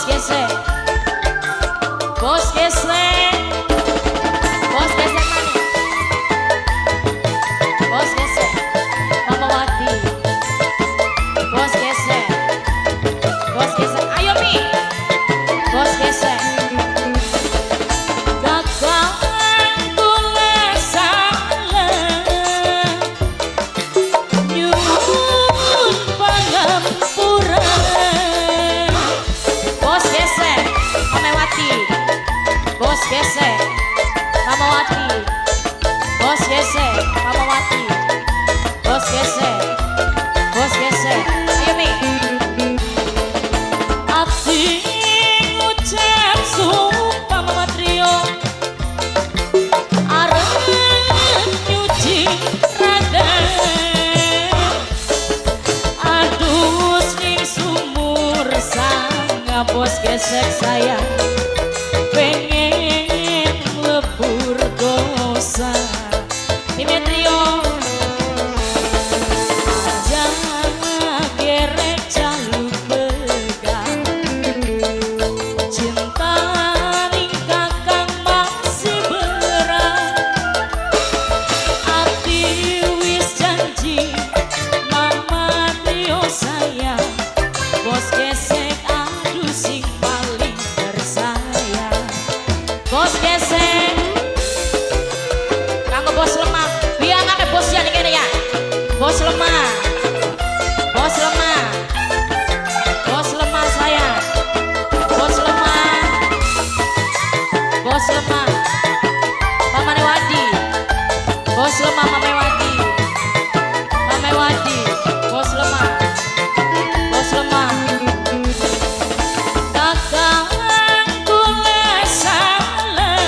Gesek. Bos Gesek. Bos Gesek mana? Bos Gesek. Mama Wati. Bos Gesek. Bos Gesek. Ayo Mi. Bos Gesek. Kakang kula salah, nyuwun pangampura. Bos Gesek, Mama Wati. Bos Gesek, Mama Wati. Bos Gesek, Mama Wati. Bos Gesek. Bos Gesek. Ayo Mi. Ati ngucap sumpah, Mama Trio, arep nyuci raga, adus ning sumur sanga. Bos Gesek sayang, pengen lebur dosa. Mime Trio aja gerek, jaluk pegang. Cinta ning kakang masih berat. Ati wis janji, Mama Trio sayang. Bos Gesek aduh sing paling tersayang. Bos Gesek. Kanggo bos lemah. Biar akeh bos ya ning kene ya. Bos lemah. Bos lemah. Bos lemah sayang. Bos lemah. Bos lemah. Mama Wadi. Bos lemah, Mama Wadi. Mama Wadi. Bos lemah. Bos lemah. Kakang kula salah,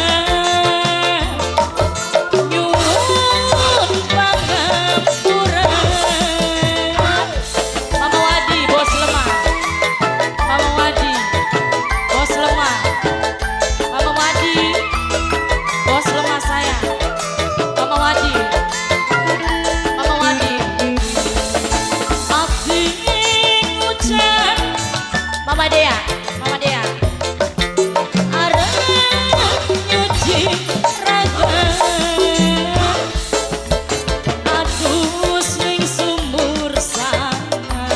nyuwun pangampura. Mama Wadi, bos lemah. Mama Wadi, bos lemah. Mama Wadi, bos lemah sayang. Mama Wadi. Mama Wadi. Ati ngucap. Mama Dea, Mama Dea. Arep nyuci raga, adus ning sumur sana,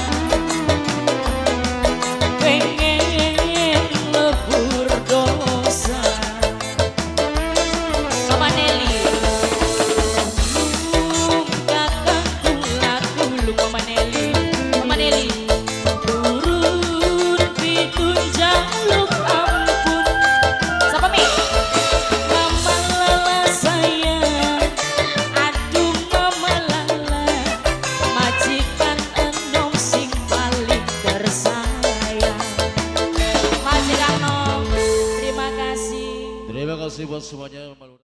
pengen lebur dosa. Mama Nelly. Tulung kakang kula tulung, Mama Nelly. Mama Nelly. Turun pitun jaluk ampun. Siapa Mi? Mama Lala sayang. Aduh, Mama Lala. Majikan enom sing paling tersayang. Majikan enom. Terima kasih. Terima kasih buat semuanya.